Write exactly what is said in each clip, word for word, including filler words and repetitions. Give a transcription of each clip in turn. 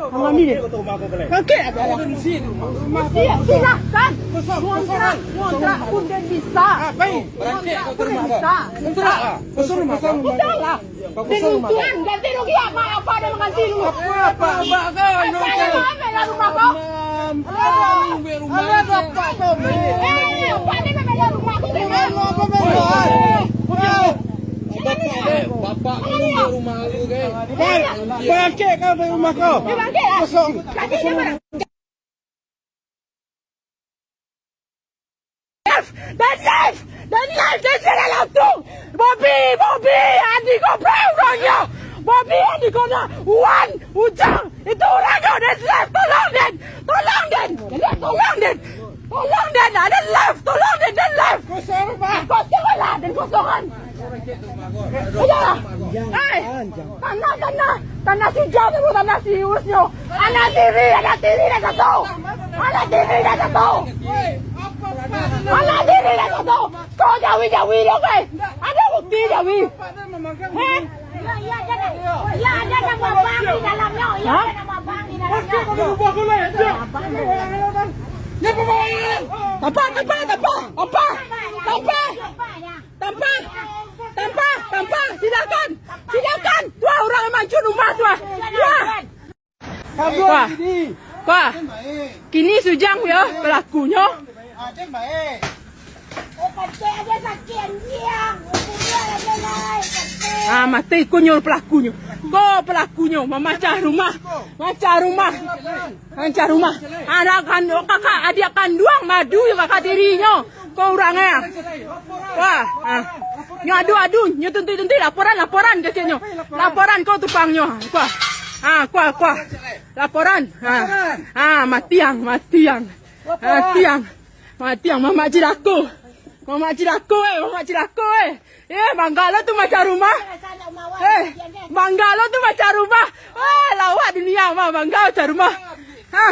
Malam ni dia. Okey, ada lah. Siap, silakan. Ngontrak, ngontrak pun den bisa. Ngontrak pun den bisa. Bisa lah. Den untuan, ganti rugi apa? Apa den mangganti dulu? Apa, apa, apa, apa, apa, apa, apa, rumah kau? Alah, alah, apa kau? Eh, apa den mangganti rumah kau? Apa, apa, apa, apa? Bapak, bapak, rumah aku, guys. Baik, bangkit kau dari rumah kau. Dia bangkit lah. Kosong. Tadi dia mana? Live! Dan live! Dan live! Dan live langsung! Bobby! Bobby! Andi Cobra urangnyo! Bobby Andi Cobra! Wan! Ujang! Itu urangnyo! Dan live! Tolong, Den! Tolong, Den! Dan live! Tolong, Den! Tolong, Den! Ada live! Tolong, Den! Dan live! Kosong, Pak! Kosong lah! Dan kosongan! Ayolah! Hai! Tanah, tanah! Tanah si Jam tu, tanah si Usnyo! Anak tiri, anak tiri dah satu. Anak tiri dah satu. Anak tiri dah satu. Kau jawi-jawi dia, oke? Ada bukti jawi? Heh? Ya, ya, ada. Ya, ada nama abang di dalamnya. Ya, ada nama abang di dalamnya. Apa, apa, apa, apa? Apa? Apa? Tampa, tampa, tampa, silakan, silakan. Tuah, urang mancun rumah tuah. Tuah. Wah, wah. Kini Sujang yo pelakunyo. Ah, mati kunyo pelakunyo. Ko pelakunyo mamacah rumah. Macah rumah. Macah rumah. Anak kanduang, kakak, adik kanduang madu jo kakak tirinyo. Ko urang eh. Wah, ah. Nyo adu-adu, nyo tuntui-tuntui, laporan, laporan keceknyo. Laporan ko tukangnyo. Kuah. Ah, kuah, kuah. Laporan. Ah. Ah, matiang, matiang. Matiang. Matiang, mamak cilako. Mamak cilako eh, mamak cilako eh. Eh, manggalo tu macam rumah. Eh, manggalo tu macam rumah. Ah, lawak dunia mah, manggalo macam rumah. Ha,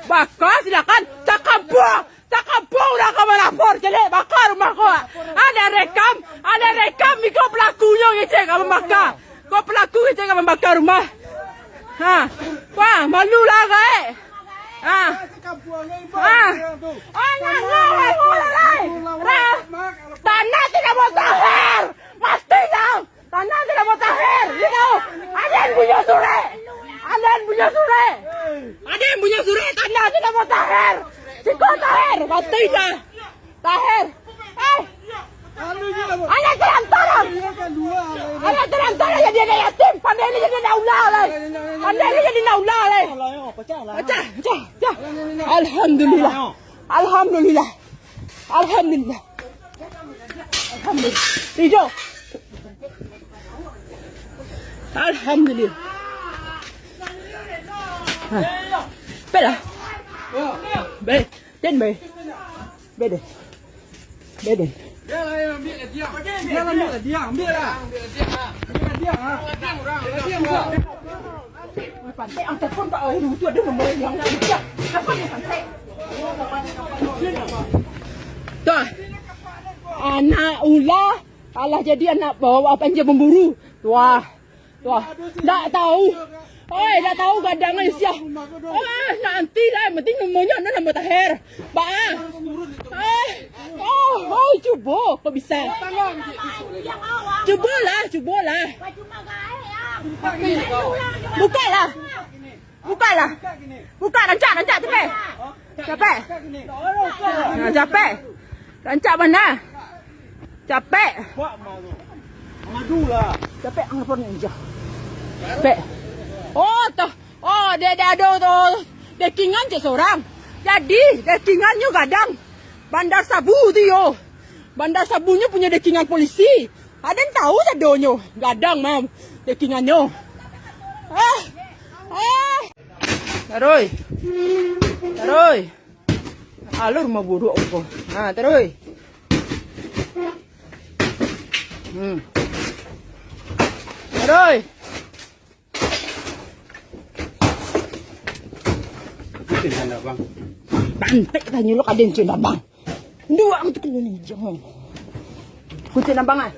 baka silakan. Cakap buah. Cakapung urang ka malapor, jaleh baka rumah ko. Ado rekam, ado rekam iko pelakunyo ngecek ka mambaka. Ko pelaku ngecek ka mambaka rumah. Ha. Wah, malu lah gaek. Ha. Ha. Oh, nyanyo, wah, mulai. Tanah tidak mau taher. Mati kau. Tanah tu nak mutakhir, you know. Aden punyo surek. Aden punyo surek. Aden punyo surek, tanah tu nak mutakhir. Siko takhir, mati dah. Takhir. Eh. Anak terlantar. Anak terlantar jadi anak yatim. Pandai ni jadi anak ular lah. Pandai ni jadi anak ular lah. Pecah, pecah, pecah. Alhamdulillah. Alhamdulillah. Alhamdulillah. Alhamdulillah. Hijau. Alhamdulillah. Ha. Baiklah. Baik. Den, baik. Baik, Den. Baik, Den. Biarlah, ambil lah dia. Biarlah, ambil lah dia. Ambil lah. Ambil lah dia, ha. Ambil lah dia, ha. Ambil lah dia, ha. Pandai ang telepon Pak Heru tu, ada nombor yang lain. Telepon dia sampai. Tuh. Anak ulah, alah jadi anak bawa panjai pemburu. Tuh. Tuh. Ndak tahu. Oi, ndak tahu gadang ai sia. Ah, nanti lah, yang penting nomornya ada nama Taher. Ba. Ah. Oh, oh, cubo, kok bisa? Cubolah, cubolah. Bukalah. Bukalah. Buka, rancak, rancak, capek. Capek. Nah, capek. Rancak bana. Capek. Capek, angkor ninja. Capek. Oh, toh. Oh, dek, dek ado tu dekingan cek sorang. Jadi, dekingannyo gadang. Bandar Sabu tu yo. Bandar Sabunyo punyo dekingan polisi. Aden tahu sadonyo. Gadang mah dekingannyo. Ah. Ah. Taroi. Taroi. Alur mah buruak ko. Ha, taroi. Hmm. Taroi. Ikutin sana, Bang. Pantek tanyo lo kaden cun, Bang. Dua tu kena ni, jangan. Ikutin, Bang, ah.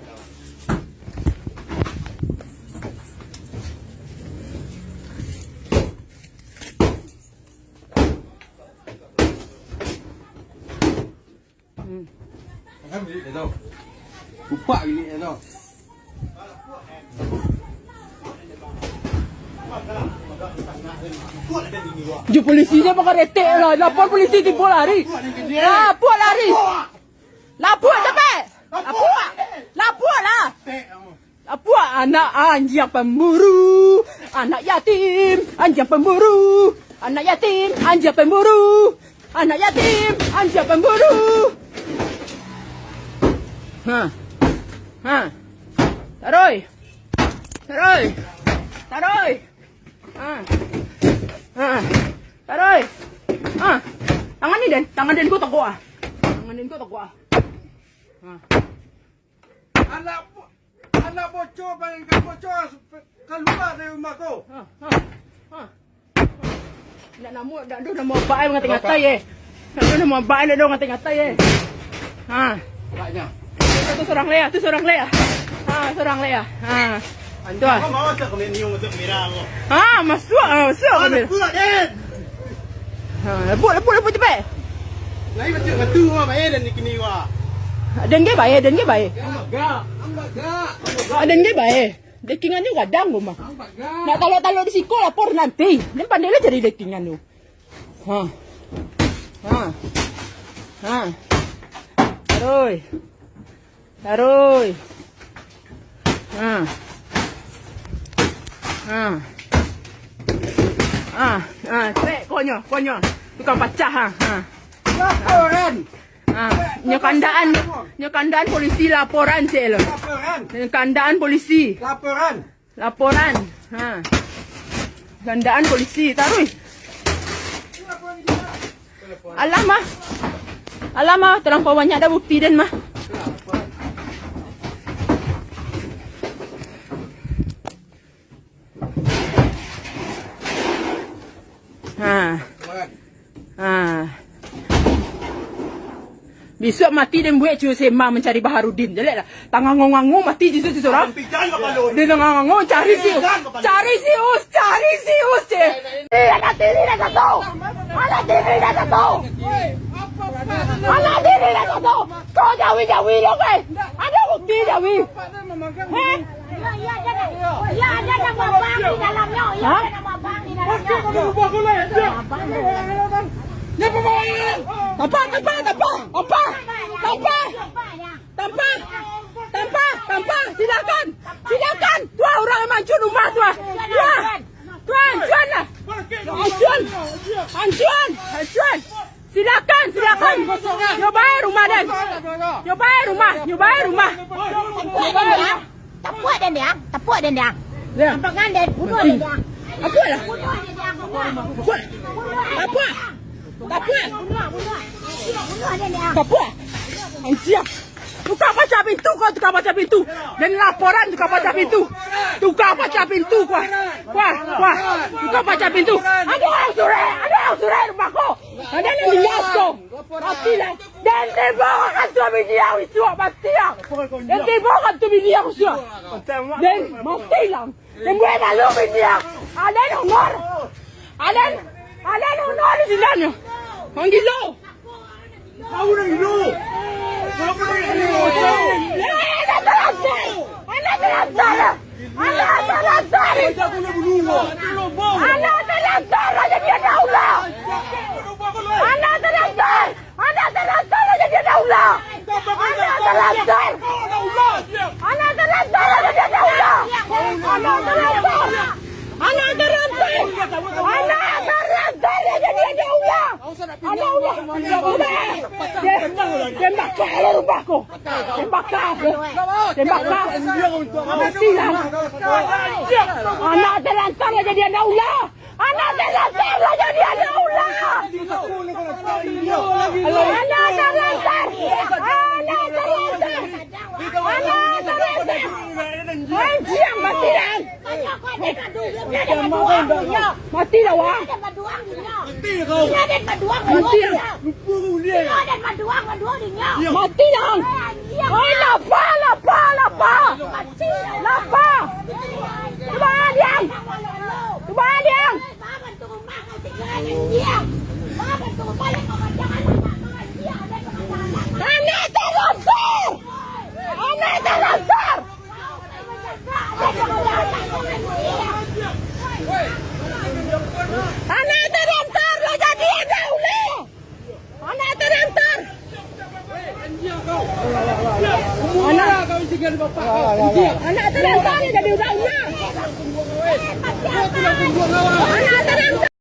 Kan bilik dia tu. Kupak bilik dia tu. Ju polisi je pakai retek lah. Lapor polisi, tibo lari. Lapor lari. Lapor capek. Lapor. Lapor lah. Lapor anak anjiang pamburu. Anak yatim anjiang pamburu. Anak yatim anjiang pamburu. Anak yatim anjiang pamburu. Ha. Ha. Taroi. Taroi. Taroi. Ha. Ha. Taroi. Ha. Tangan ni, Den. Tangan Den ko tokok ah. Tangan Den ko tokok ah. Ha. Anak bo-, anak bocor, bayangkan bocor, kalua dari rumah ko. Ha, ha, ha. Ndak namo, ndak ado namo abak ai mangatai-ngatai, eh. Ndak ado namo abak ai, ndak ado mangatai-ngatai, eh. Ha. Abaknyo. Tu, tu surang lai, tu surang lai. Ha, surang lai. Ha. Tu ah. Kau mau masuk ke menu, masuk kamera kau? Ha, masuak, ha, masuak kamera. Kuat, Den. Ha, labuak, labuak, labuak, capek. Lai batua-batua, wah, bayar dan kini, wah. Den ge bayar, Den ge bayar. Ambak gak, ambak gak. Ah, Den ge bayar. Dekingan tu gadang ko mah. Ambak gak. Nak talok-talok di siko lapor nanti. Den pandai lah cari dekingan tu. Ha. Ha. Ha. Taroi. Taroi. Ha. Ha. Ha. Ha. Cek, konyo, konyo. Tukang pacah, ha. Ha. Laporan. Ha. Nyo kandaan, nyo kandaan polisi laporan, cek lo. Laporan. Nyo kandaan polisi. Laporan. Laporan. Ha. Kandaan polisi, taruih. Alah mah. Alah mah, talampau banyak dah bukti den mah. Ha. Ha. Bisuak mati den buek cium sema mancari Baharudin. Jaleklah. Tangango-ngango mati Jisus tu surang. Dia tangango cari si Us. Cari si Us. Cari si Us, ceh. Eh, anak tiri dah satu. Anak tiri dah satu. Anak tiri dah satu. Kau jawi-jawi lo, eh. Ada bukti jawi. Heh? Ya, ya, ada. Ya, ada nama abang di dalamnya. Ya, ada nama abang di dalamnya. Abang di dalamnya. Apa, apa, apa, apa? Apa? Apa? Tampa! Tampa! Tampa! Silakan! Silakan! Tuah, urang nan mancun rumah tuah! Tuah! Tuah, ancuan lah! Ancuan! Ancuan! Ancuan! Silakan! Silakan! Nyo bae rumah den! Nyo bae rumah! Nyo bae rumah! Nyo bae rumah! Tapuak den, Diang. Tapuak den, Diang. Ya. Tampakkan den. Bunuh den, Diang. Tapuak lah. Bunuh den, Diang. Bunuh. Tapuak. Tapuak. Bunuh, bunuh. Bunuh den, Diang. Tapuak. Anjing. Tukang paca pintu ko, tukang paca pintu. Den laporan tukang paca pintu. Tukang paca pintu ko. Ko, ko. Tukang paca pintu. Ado urang surek, ado urang surek rumah ko. Ado nan lias ko. Mati lah. Den tibo ka kantua bini ang isuak, mati ang. Den tibo ka kantua bini ang isuak. Den mati lah. Den buek malu bini ang. Alen honor. Alen, alen honor di sinan. Manggilo. Kau dah gilo. Kau dah gilo. Eh, anak terlantar. Anak terlantar. Anak terlantar. Anak terlantar lah jadi anak Allah. Anak terlantar. Anak terlantar lah jadi anak Allah. Anak terlantar. Anak terlantar lah jadi anak Allah. Anak terlantar. Anak terlantar. Anak terlantar lah jadi anak Allah. Anak Allah. Tembak. Tembak. Tembak. Tembak. Tembak. Mati lah. Anak terlantar lah jadi anak Allah. Anak terlantar lah jadi anak Allah. Anak terlantar. Anak terlantar. Anak terlantar. Anjiang, mati lah. Mati lah, wah. Mati lah. Mati lah. Mati lah. Oi, lapa, lapa, lapa. Lapa. Cuba diam. Cuba diam. Anak Anak terlantar jadi udah unyah. Anak terlantar.